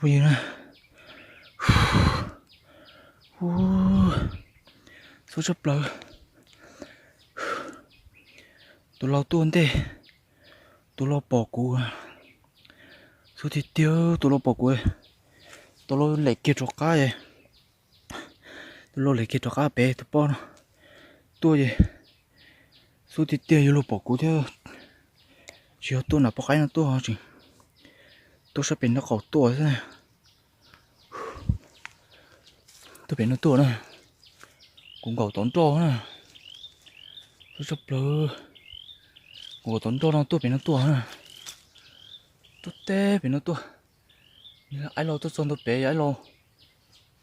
Phooj ywg na, xub tshaj plaws. Tus lau tuaj ntej, tus lau pom kuv, xub tiag tiag, tus lau pom kuv, tus lau lem kiag rov qab, tus lau lem kiag rov qab pem tus poj no tuaj ces xub tiag tiag yuav luag pom kuv thiab. Tsis yog tuaj nram poj qaib no tuaj, tseem tuaj sab pem nraub qaum tuaj xwb. Tuaj pem no tuaj na, kuv nkaum tom nroj na, xub tshaj plaws. Kuv nkaum tom nroj no tuaj pem no tuaj na, tuaj teb pem no tuaj. Aib lau tuaj txog ntua pem, aib lau,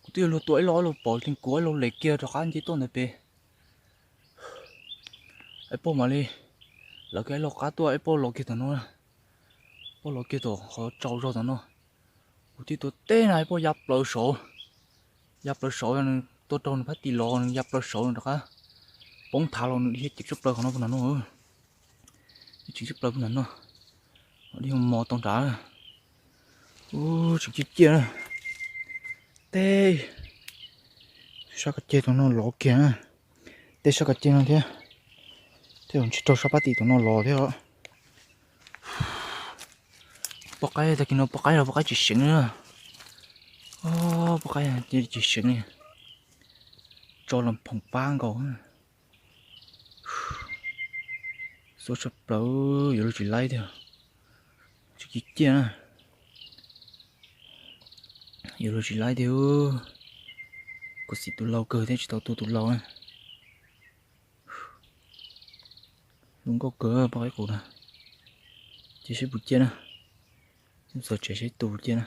kuv twb yuav luag tua aib lau, aib lau pom li kuv, aib lau lem kiag rov qab nce tuaj ntawd pem. Aib pog mam li lawv kiag aib lau qab tuaj, aib pog los kiag tom no, pog los kiag tom qhov tsaus zog tom no. Kuv thiaj tua teb na, aib pog ya plaws saud, ya plaws saud, nws tua raug nws phab tis los, nws ya plaws saud nws rov qab poob thav los, nws dhia ceev tshaj plaws qhov no puag nram no, ceev tshaj plaws puag nram no, dhia mos tau nrad. Ub, tseem ciaj ciaj na. Teb sab ko ceg tom no los kiag na, teb sab ko ceg no thiab, thiab ntshe raug sab pab tim tom no los thiab. Poj qaib tag kis no poj qaib los poj qaib tsis seev li. Poj qaib tsis seev li, tso los phoom pab nkaus. Xub tshaj plaws, yuav luag tsis laib tiag, tsis ciaj ciaj na. Yuav luag tsis laib tiag, kuv xim tus lau kawg thiab tsis tau tua tus lau na. Lub nkauj kawg poj qaib qus na. Cia seb puas ciaj na, txog tsev seb tus ciaj na.